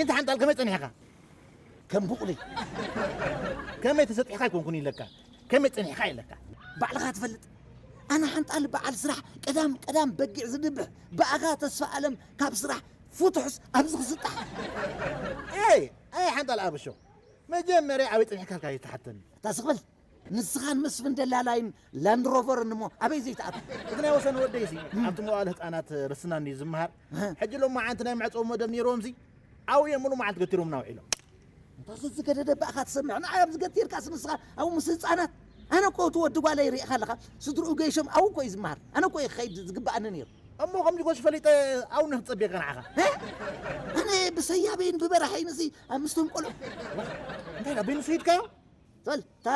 እንተ ሓንጣል ከመይ ጸኒሕካ? ከም ቡቕሊ። ከመይ ተሰጢሕካ ኣይኮንኩን ኢለካ፣ ከመይ ጸኒሕካ ኢለካ። ባዕልኻ ትፈልጥ። ኣነ ሓንጣል በዓል ስራሕ ቀዳም ቀዳም በጊዕ ዝድብሕ ብኣኻ ተስፋ ኣለም ካብ ስራሕ ፍቱሕስ ኣብዚ ክስጣሕ። ኣይ ኣይ ሓንጣል ኣበሾ፣ መጀመርያ ኣበይ ጸኒሕካ ኢልካ ይተሓተኒ። እታ ስቕበል። ንስኻን መስፍን ደላላይን ላንድ ሮቨርን እሞ ኣበይ ዘይትኣቱ? እቲ ናይ ወሰን ወደይሲ ኣብቲ መዋእለ ህፃናት ርስና እንድዩ ዝመሃር። ሕጂ ሎማዓንቲ ናይ መዕፀዊ መደብ ነይርዎምሲ ኣብኡ እዮም ሙሉ መዓልቲ ገቲሮምና ውዒሎም። እንታ ዝገደደ ባእኻ ትሰምዕ ንዓይ ኣብዚ ገቲርካስ ንስኻ ኣብኡ ምስ ህፃናት። ኣነ እኮ እቲ ወዲ ጓለይ ሪእኻ ኣለኻ። ስድርኡ ገይሾም ኣብኡ እኮ እዩ ዝመሃር። ኣነ እኮ እየ ክኸይድ ዝግብኣኒ ነይሩ። እሞ ከምዚ ጎሽ ፈሊጠ ኣብኡ ነክፀብየካ ንዓኻ። ኣነ ብሰያበይን ብበራሐይንሲ ኣብ ምስቶም ቆልዑ እንታይ ዳ በይኑ ስሂድካዮ? ሶል፣ እታ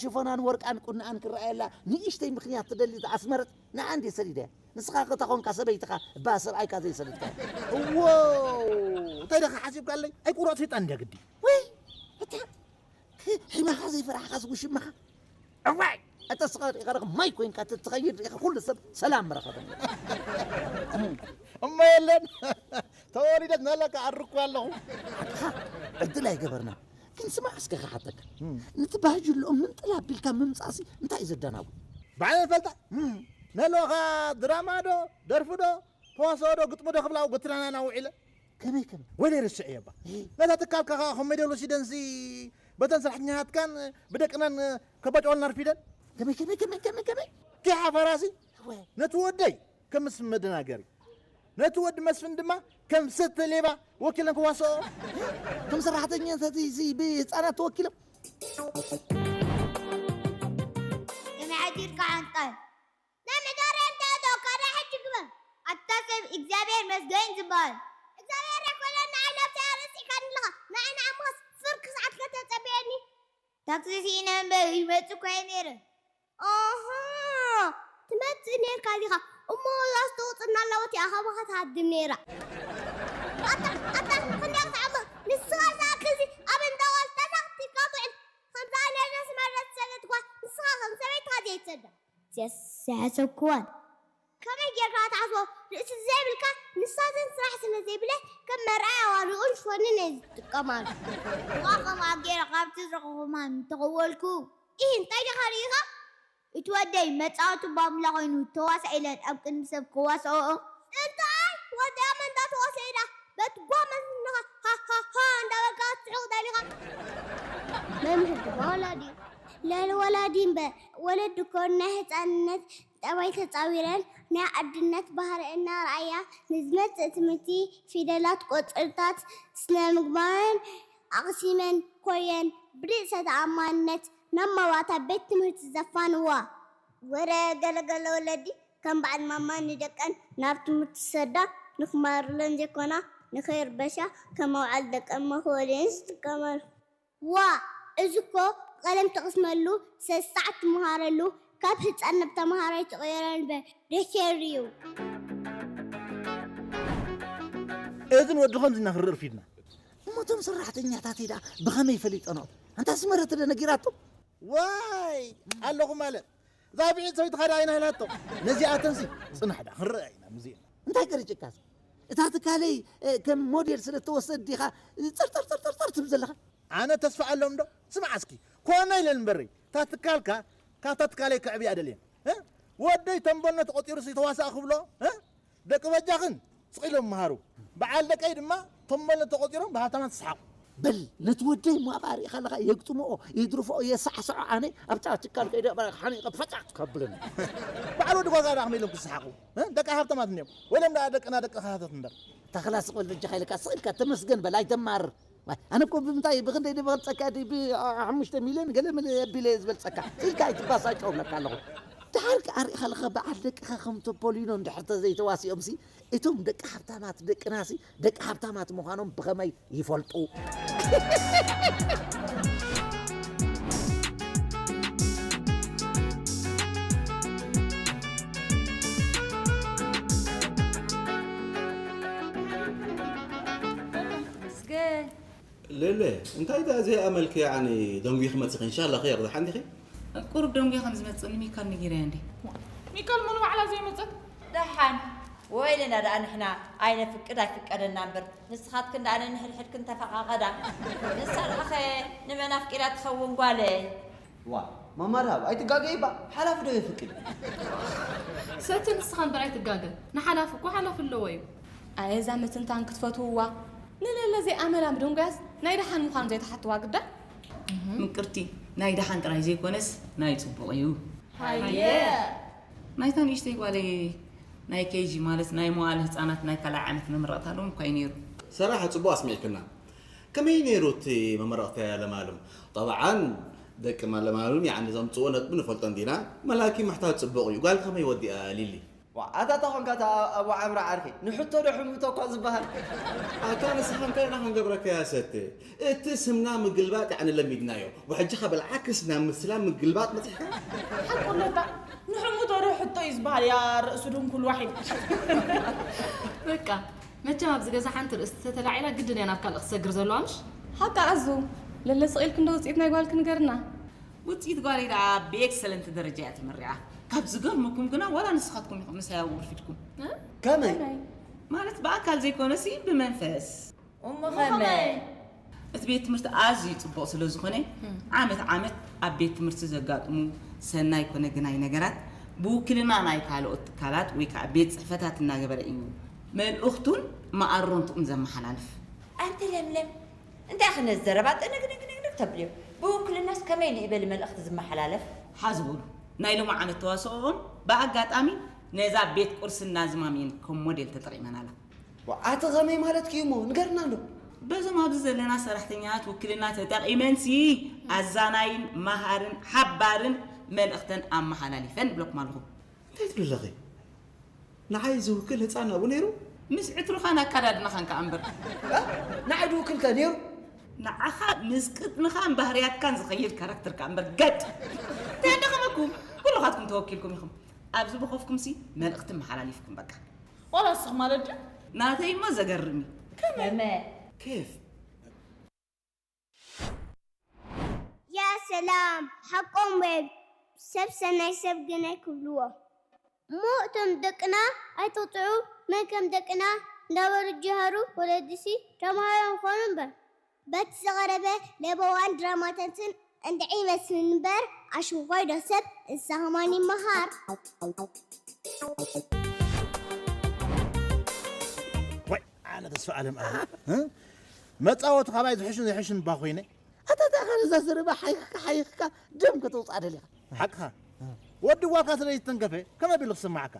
ሽፎናን ወርቃን ቁንኣን ክረኣየላ ንእሽተይ ምኽንያት ትደሊ ዝኣስመረት ንዓ እንድየ ሰዲደያ። ንስኻ ከታ ኾንካ ሰበይትኻ እባ ሰብኣይካ ዘይሰደድካዮ። እዎ፣ እንታይ ደኻ ሓሲብካለይ? ኣይ ቁሩዕ ሰይጣን እንድያ ግዲ። ወይ፣ እታ ሒማኻ ዘይፈራሕኻስ ውሽማኻ። እዋይ፣ እታ ስኻ ሪእኻ ደኸ ማይ ኮይንካ ተትኸይድ ሪእኻ ኩሉ ሰብ ሰላም ምረኸበ። እሞ የለን፣ ተወሊደት ናላካ ኣርኩ ኣለኹ። ሓቅኻ ዕድል ኣይገበርና። ግን ስማዕ እስከ ክሓተካ። ነቲ ባህጅልኦም ምንጥል ኣቢልካ ምምጻእሲ እንታይ እዩ ዘዳናጉ? ባዕለን ፈልጣ። ነለኻ ድራማ ዶ፣ ደርፊ ዶ፣ ተዋስኦ ዶ፣ ግጥሚ ዶ ክብላ ኣብ ጎትናና ውዒለ። ከመይ ከመይ? ወይለይ ረስዐዮ እባ። ነታ ትካልካ ኸዓ ኮሜዲ ወሲደንሲ በተን ሰራሕተኛታትካን ብደቅናን ከባጭወልና ኣርፊደን። ከመይ ከመይ ከመይ ከመይ ከመይ? ኪሓ ፈራሲ። እወ። ነቲ ወደይ ከም ምስ መደናገሪ፣ ነቲ ወዲ መስፍን ድማ ከም ሰተ ሌባ ወኪሎም ክዋስኦ። ከም ሰራሕተኛታት እዚ ብህፃናት ተወኪሎም። ከመይ ሓዲርካ ሓንጣል? ናይ መዳርያ እንታይ ኣለዎ? ካራ ሕጂ ግበር። ኣታ ሰብ እግዚኣብሔር መስገን ዝበሃል። እግዚኣብሔር ኣይኮነን ንዓይ ነብሰይ ኣረሲዕካኒ ኣለኻ። ንዓይ ንዓሞስ ፍርቂ ሰዓት ከተጸብየኒ። ታክሲ ስኢነ እምበር ይመጽእ እኮ እየ ነይረ። ኣሃ፣ ትመጽእ ነይርካ ዲኻ? እሞ ወላ ዝተወጽና ኣለወት እያ ካባኻ ትሃድም ነይራ። ኣታ፣ ኣታ፣ ክንደይ ክትዓሞ? ንስኻ ዝኣክል እዚ ኣብ እንዳ ዋልታታ ክትቃጥዕን ከምዛ ነዛ ስመረት ዝሰደድኳ ንስኻ ከም ሰበይትኻ ዘይትሰዳ። እዚኣስ ዝሓሰብክዋን። ከመይ ጌርካ ትሓስቦ? ርእሲ ዘይብልካ ንሳተን ስራሕ ስለ ዘይብለ ከም መርኣያ ዋልኡን ሽፎንን እየ ዝጥቀማሉ። እሞ ከምኣ ገይረ ካብቲ ዝረኸኹ ማን እንተኸወልኩ? ኢሂ እንታይ ዲኻ ርኢኻ? እቲ ወደይ መጻወቲ ባምላ ኮይኑ ተዋሳእ ኢለን ኣብ ቅድሚ ሰብ ከዋስኦኦ። እንታይ ወዲ ኣመንታ ተዋሳእ ኢላ በቲ ጓመ ስንኻ ሃሃሃ እንዳበልካ ትስሕቕ ደሊኻ? መምህር ድማ ወላዲ እዩ። ልዕሊ ወላዲ እምበር፣ ወለዲ እኮ ናይ ህፃንነት ጠባይ ተፃዊረን ናይ ኣድነት ባህሪ እናረኣያ ንዝመፅእ ትምህርቲ ፊደላት፣ ቁፅርታት፣ ስነ ምግባርን ኣቕሲመን ኮየን ብርእሰ ተኣማንነት ናብ ማባታ ቤት ትምህርቲ ዘፋንዋ። ወረ ገለገለ ወለዲ ከም በዓል ማማ ንደቀን ናብ ትምህርቲ ዝሰዳ ንክማርለን ዘይኮና ንኸይርበሻ ከም ኣውዓል ደቀን መኽበሊኤን ዝጥቀማሉ። ዋእ! እዚ እኮ ቀለም ትቕስመሉ፣ ሰለስተ ሰዓት ትመሃረሉ፣ ካብ ህጻን ናብ ተመሃራይ ትቕየረሉ በር ደኬር እዩ። እዝን ወዲ ከምዚ ኢና ክንርኢ ርፊድና። እሞ እቶም ሰራሕተኛታት ደኣ ብኸመይ ፈሊጠንኦ? ኣንታ ኣስመረት ዶ ነጊራቶ? ዋይ ኣለኹ ማለት እዛ ብዒድ ሰበይቲ ኻዳ ኣይና ኢላቶ። ነዚኣተንሲ ጽናሕ ደኣ ክንርኢ ኢና ሙዚየም። እንታይ ገርጭካስ? እታ ትካለይ ከም ሞዴል ስለ እተወሰድ ዲኻ ጸርጸርጸርጸር ትብል ዘለኻ? ኣነ ተስፋ ኣሎም ዶ? ስማዕ እስኪ ኮነ ኢለ እምበረይ እታ ትካልካ ካብታ ትካለይ ከዕብያ ደልየ። ወደይ ተንበኖ ተቖጺሩ ሲ ተዋሳእ ክብሎ ደቂ በጃኽን ስቕ ኢሎም ይመሃሩ። በዓል ደቀይ ድማ ተንበኖ ተቖጺሮም ብሃብታማት ይስሓቑ። በል ነቲ ወደይ እሞ ኣብኣ ርኢኻ ኣለኻ የግጥምኦ የድርፍኦ የሳዕስዖ ኣነ ኣብታ ትካል ከይደ ሓኒቐ ፈጫጭ ከብለኒ። በዓል ወዲ ጓጋ ደኣ ከመይ ኢሎም ክስሓቑ? ደቂ ሃብታማት እንድዮም ወይሎም ደኣ ደቅና ደቂ ሃብታት እምበር። ተኽላ ስቕ በል በጃኻ ኢለካ ስቕ ኢልካ ተመስገን በል ኣይተማርር። ዋይ ኣነ እኮ ብምንታይ ብኽንደይ ድበልፀካ ድይ ብሓሙሽተ ሚልዮን ገለ መለ ኣቢለ ዝበልፀካ ኢልካ ኣይትባሳጨው ብለካ ኣለኹ። ድሓር ከኣ ሪኢኻ ኣለኻ በዓል ደቅኻ ከም ቶፖሊኖ እንድሕር ተዘይተዋሲኦምሲ እቶም ደቂ ሃብታማት ደቅናሲ ደቂ ሃብታማት ምዃኖም ብኸመይ ይፈልጡ? ሌሌ እንታይ ደኣ ዘይኣመልኪ ያዕኒ ደንጒ ክመጽኺ እንሻላ ኸይር ደሓን ዲኺ? ቁሩብ ደንጉየ ከም ዝመጽእ ንሚካል ነጊረያ እንዴ። ሚካል መኑ ባዕላ ዘይመጸት? ደሓን ወይለና ደኣ ንሕና ኣይነፍቅድ ኣይፍቀደና እምበር፣ ንስኻትክን ደኣ ነንሕድሕድክን ተፈቓቐዳ። ንሳ ደኣኸ ንመን ኣፍቂራ ትኸውን ጓለይ? ዋ ማማ ረሃብ ኣይትጋገይ ባ፣ ሓላፊ ዶ የፍቅድ? ሰቲ ንስኻ እምበር ኣይትጋገ። ንሓላፊ እኮ ሓላፊ ኣለዎ እዩ። ኣየ እዛ ምትንታን ክትፈትውዋ። ንለለ ዘይኣመላ ምድንጓያስ ናይ ደሓን ምዃኑ ዘይተሓትዋ ግዳ። ምቅርቲ ናይ ደሓን ጥራይ ዘይኮነስ ናይ ጽቡቕ እዩ። ሃየ ናይታ ንእሽተይ ጓለይ ናይ ኬጂ ማለት ናይ መዋለ ህጻናት ናይ ካልኣይ ዓመት መመረቕታ ሎም እኳ እዩ ነይሩ። ሰራሕ ጽቡቕ ኣስሚዕክና። ከመይ ነይሩ እቲ መመረቕታ ለማሉም? ጠብዓን ደቂ ለማሉም ያዕኒ ዘምጽዎ ነጥቢ ንፈልጦ እንዲና። መላኪ ምሕታት ጽቡቕ እዩ። ጓል ከመይ ወዲኣ ሊሊ? ዋዓታ ተኾንካ እታ ኣቡ ዓምራ ዓርከይ ንሕቶ ዶ ሕምቶ እኳ ዝበሃል። ኣታ ንስኻ እንታይ ኢና ክንገብረካ ያ ሰተ? እቲ ስምና ምግልባጥ ያዕኒ ለሚድናዮ። ወሕጂ ካብ ብልዓክስ ናብ ምስላ ምግልባጥ መጺሕካ? ሓቁ ኣለካ ንሕምቶ ዶ ሕቶ እዩ ዝበሃል ያ ርእሱ ድንኩል ዋሒድ። በቃ መቸም ኣብዚ ገዛ ሓንቲ ርእስቲ ተተላዒላ ግድን እያ ናብ ካልእ ክትሰግር ዘለዋ ምሽ? ሓቃ ኣዙ ለለ ስቕ ኢልኪ እንዶ ውፅኢት ናይ ጓልኪ ንገርና። ውፅኢት ጓለይ ደኣ ብኤክሰለንት ደረጃ እያ ተመሪዓ። ካብ ዝገርመኩም ግና ዋላ ንስኻትኩም ኢኹም ምሳይ ኣብኡ ርፊድኩም። እ? ከመይ? ማለት ብኣካል ዘይኮነሲ ብመንፈስ። እሞ ከመይ? እቲ ቤት ትምህርቲ ኣዝዩ ጽቡቕ ስለ ዝኾነ ዓመት ዓመት ኣብ ቤት ትምህርቲ ዘጋጥሙ ሰናይ ኮነ ግናይ ነገራት ብውክልና ናይ ካልኦት ትካላት ወይ ከዓ ቤት ጽሕፈታት እናገበረ እዩ መልእኽቱን መኣረምትኡን ዘመሓላልፍ። ኣንቲ ለምለም እንታይ ኢኺ ነዚ ዘረባ ጥንግንግንግንግ ተብልዮ? ብውክልናስ ከመይ ኢሉ እዩ በሊ መልእኽቲ ዝመሓላለፍ? ሓዝ በሉ ናይ ሎሚ ዓመት ተዋስኦኦም ብኣጋጣሚ ነዛ ቤት ቁርስና ዝማሜን ከም ሞዴል ተጠቒመናላ። ኣቲ ኸመይ ማለትኪ እሞ ንገርና እንዶ። በዞም ኣብዚ ዘለና ሰራሕተኛታት ውክልና ተጠቒመንሲ ኣዛናይን መሃርን ሓባርን መልእኽተን ኣመሓላሊፈን እብለኩም ኣለኹ። እንታይ ትብሊ ኣለኺ? ንዓይ ዝውክል ህፃን ኣብኡ ነይሩ? ምስ ዕትሩኻን ኣካዳድናኻን ከኣ እምበር። ንዓይ ድውክል ከ ነይሩ? ንዓኻ ምስ ቅጥንኻን ባህርያትካን ዝኸይድ ካራክተር ከኣ እምበር ገጥ። እንታይ ኣዳኸመኩም? ኩልኻትኩም ተወኪልኩም ኢኹም። ኣብዚ ብኸፍኩምሲ መልእኽቲ መሓላሊፍኩም በቃ። ዋላ እስኽ ማለት ድዩ? ናተይማ ዘገርም እዩ። ከመይ? ኬፍ ያ ሰላም ሓቆም ዌብ ሰብ ሰናይ ሰብ ግናይ ክብልዎ እሞ እቶም ደቅና ኣይትቕጥዑ መን ከም ደቅና እንዳበሉ ጅሃሩ ወለድሲ ተምሃሮ ይኾኑ እምበር በቲ ዝቐረበ ለበዋን ድራማታትን እንድዒ ይመስል እምበር ኣሽንኳይ ዶ ሰብ እንስሳ ከማን ይመሃር። ኣነ ተስፋ ኣለም ኣነ መፃወቲ ካባይ ዝሕሽን ዘይሕሽን እባ ኮይነ ኣታ እንታይ ኸ ነዛ ዘረባ ሓይኽካ ሓይኽካ ደም ከተውፅኣ ደሊኻ ሓቅኻ ወዲ ጓልካ ስለ ዝተንከፈ ከመይ ኣቢሉ ክስማዓካ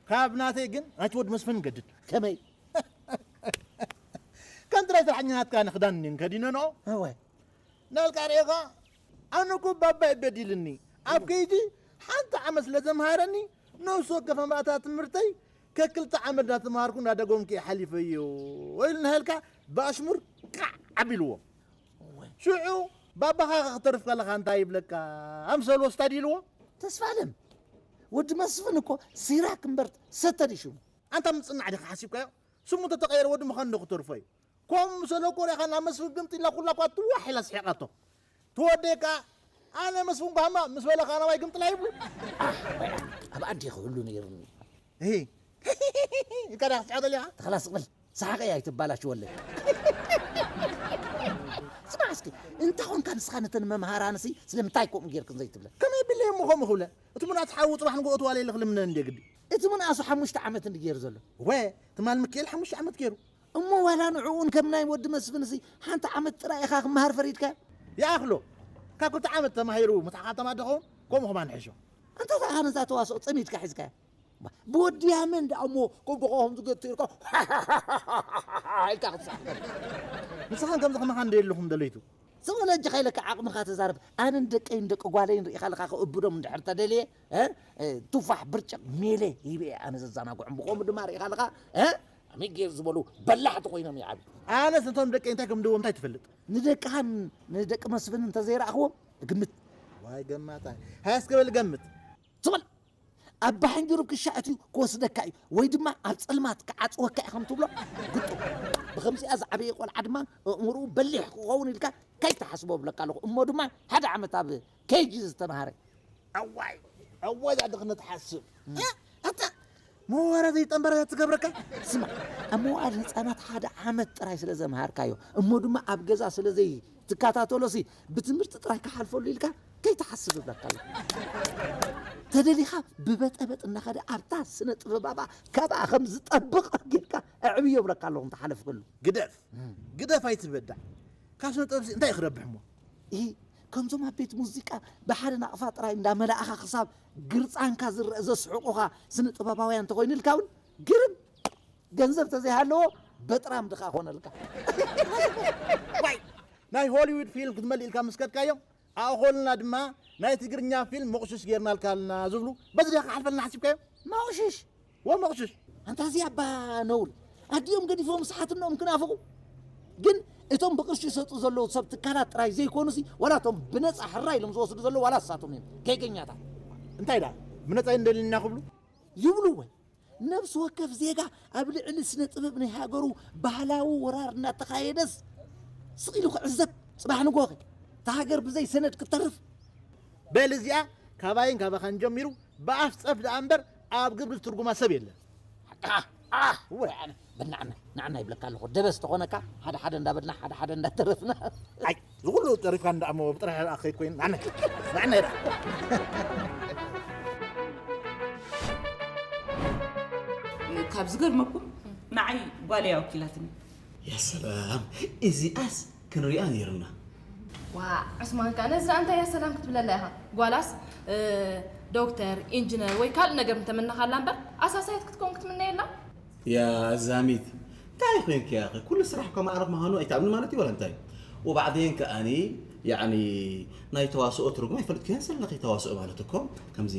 ካብ ናተይ ግን ናይቲ ወዲ መስፍን ንገድድ ከመይ ከምቲ ናይ ስራሕኛ ናትካ ንክዳን እኒን ከዲነንኦ እወ ናልካ ርኢኻ ኣነ እኮ ባባይ በዲልኒ ኣብ ከይዲ ሓንቲ ዓመት ስለ ዘምሃረኒ ነብሲ ወከፍ ኣምራእታ ትምህርተይ ከክልተ ዓመት እንዳተምሃርኩ እንዳደገምኩ እየ ሓሊፈዮ ኢሉ ንሃልካ ብኣሽሙር ቃዕ ኣቢልዎ ሽዑ ባባኻ ክትተርፍ ከለኻ እንታይ ይብለካ ኣምሰል ወስታድ ኢልዎ ተስፋለም ወዲ መስፍን እኮ ሲራክ እምበር ሰተድ እዩ ሽሙ ኣንታ ምፅናዕ ዲኻ ሓሲብካዮ ስሙ እንተተቐየረ ወዲ ምዃኑ ዶ ክተርፎ እዩ ከምኡ ምስ በለኩ ርኢኻ ናብ መስፍን ግምጢ ኢላ ኩላ እኳ ትዋሕ ኢላ ስሒቓቶ ትወደይ ከኣ ኣነ መስፍን ጓማ ምስ በለ ከኣ ናባይ ግምጥላ ይብሉ ኣሕ ኣብ ኣዴኺ ህሉ ነይሩኒ ኢልካ ዲኻ ክትስሕቕ ደሊኻ ተኽላ ስቕ በል ሰሓቐይ ኣይትባላሽወለይ ስማዕ እስኪ እንተ ኾንካ ንስኻ ነተን መምሃራንሲ ስለምንታይ ከምኡ ጌርክን ዘይትብለን ከመይ ብለይ እሞ ከምኡ ክብለ እቲ ምንኣስ ሓዊ ፅባሕ ንግሆ ትዋለይ ኢለ ክልምነን እንድየ ግዲ እቲ ምንኣሱ ሓሙሽተ ዓመት እንዲ ገይሩ ዘሎ ወ ትማል ምክኤል ሓሙሽተ ዓመት ገይሩ እሞ ዋላ ንዕኡን ከም ናይ ወዲ መስፍንሲ ሓንቲ ዓመት ጥራይ ኢኻ ክመሃር ፈሪድካዮ ይኣኽሎ ካብ ክልተ ዓመት ተማሂሩ ምትሓኻተማ ደኸውን ከምኡ ኸማ ንሕሾ እንተ ተኣ ነዛ ተዋስኦ ጸሚድካ ሒዝካዮ ብወድያ መን ደኣ እሞ ከም ደኸኹም ዝገትርካ ኢልካ ክትስሕቅ ንስኻን ከምዚ ከማኻ እንደ የለኹም ደለይቱ ዝበለ እጅኻ ኢለካ ዓቕምኻ ተዛረብ ኣነን ደቀይን ደቂ ጓለይን ርኢኻ ኣለኻ ከእብዶም እንድሕር ተደልየ እ፣ እ፣ ቱፋሕ ብርጭቕ ሜለ ሂበ ኣነ ዘዘናግዖም ብኸምኡ ድማ ርኢኻ ኣለኻ እ፣ ኣሜጌር ዝበሉ በላሕቲ ኮይኖም ይዓብዩ ኣነስ ነቶም ደቀይ እንታይ ከም ድዎም እንታይ ትፈልጥ ንደቅኻን ንደቂ መስፍን እንተዘይረኣኽዎም ግምት ዋይ ገማታይ ሃያ እስከ በል ገምት ትብል ኣብ ባሕንጅሩብ ክሻ እትዩ ክወስደካ እዩ ወይ ድማ ኣብ ጸልማት ክዓጽወካ እዩ ከም ትብሎ ግጡ ብኸምዚኣ ዝዓበየ ቆልዓ ድማ ኣእምርኡ በሊሕ ክኸውን ኢልካ ከይትሓስቦ እብለካ ኣለኹ እሞ ድማ ሓደ ዓመት ኣብ ኬጂ ዝተምሃረ ኣዋይ ኣዋይ እዛ ድኽነት ሓስብ ኣታ መወረ ዘይጠንበረ ትገብረካ። ስማ፣ ኣብ መዋዕል ህፃናት ሓደ ዓመት ጥራይ ስለ ዘምሃርካዮ፣ እሞ ድማ ኣብ ገዛ ስለ ዘይትከታተሎሲ፣ ብትምህርቲ ጥራይ ክሓልፈሉ ኢልካ ከይትሓስብ እብለካ ኣለኹ። ተደሊኻ ብበጠበጥ እናኸደ ኣብታ ስነ ጥበባባ ካብኣ ከም ዝጠብቕ ጌርካ ኣዕብዮ እብለካ ኣለኹ እንተሓለፍክሉ። ግደፍ፣ ግደፍ ኣይትበዳዕ። ካብ ስነ ጥበብሲ እንታይ እዩ ክረብሕ እሞ? ኢ፣ ከምዞም ኣብ ቤት ሙዚቃ ብሓደ ናቕፋ ጥራይ እንዳመላእኻ ክሳብ ግርጻንካ ዝረአ ዘስሕቑኻ ስነ ጥበባውያን እንተኾይኑልካ እውን ግርም፣ ገንዘብ ተዘይሃለዎ በጥራም ድኻ ኾነልካ። ዋይ፣ ናይ ሆሊውድ ፊልም ክትመልእ ኢልካ ምስ ከድካዮም፣ ኣኾልና ድማ ናይ ትግርኛ ፊልም መቑሽሽ ጌርናልካ ኣለና ዝብሉ፣ በዚ ዲኻ ክሓልፈልና ሓሲብካዮ? መቑሽሽ? ወመቑሽሽ። ኣንታ እዚ ኣባ ነውሪ። ኣዲኦም ገዲፎም ሰሓትኖም ክናፍቑ። ግን እቶም ብቕርሺ ይሰጡ ዘለዉ ሰብ ትካላት ጥራይ ዘይኮኑሲ፣ ዋላ እቶም ብነጻ ሕራይ ኢሎም ዝወስዱ ዘለዉ ዋላ ንሳቶም እዮም። ጌገኛታት። እንታይ ደኣ? ብነጻ እዩ እንደልዩና ክብሉ? ይብሉ ወይ? ነፍሲ ወከፍ ዜጋ ኣብ ልዕሊ ስነ ጥበብ ናይ ሃገሩ ባህላዊ ወራር እናተኻየደስ ስቕ ኢሉ ክዕዘብ፣ ጽባሕ ንግሆ ኸ እታ ሃገር ብዘይ ሰነድ ክትተርፍ? በል እዚኣ ካባይን ካባኻን ጀሚሩ ብኣፍ ጸፍ ደኣ እምበር ኣብ ግብሪ ዝትርጉማ ሰብ የለን። ኣህ፣ ኣህ፣ እወ፣ ኣነ፣ በል ንዓና፣ ንዓና ይብለካ ኣለኹ። ደበስ ተኾነካ ሓደ ሓደ እንዳበልና፣ ሓደ ሓደ እንዳተረፍና። ኣይ፣ ዝኹሉ ጠሪፍካ እንዳሞ ብጥራሕ ኣኸይ ኮይን፣ ንዓና፣ ንዓና ይራ። ካብ ዝገርመኩም፣ ንዓይ ጓለይ ወኪላትኒ። ያ ሰላም፣ እዚኣስ ክንሪኣ ነይርና። ዋ፣ ዑስማን ከኣ ነዚ ደኣ እንታይ እያ ሰላም ክትብለላ ኢኻ? ጓላስ፣ እ፣ ዶክተር፣ ኢንጂነር ወይ ካልእ ነገር ምተመነኻላ እምበር፣ ኣሳሳይት ክትከውን ክትምነየላ? ያ ዛሚት፣ እንታይ ኮይንኪ ያኺ? ኩሉ ስራሕ እኮ ማዕረፍ ምዃኑ ኣይትኣምኒ ማለት እዩ፣ ወላ እንታይ? ወባዕዴን ከኣኒ፣ ያዕኒ፣ ናይ ተዋስኦ ትርጉም ኣይፈልጥክዮን ዘለኺ። ተዋስኦ ማለት እኮ ከምዚ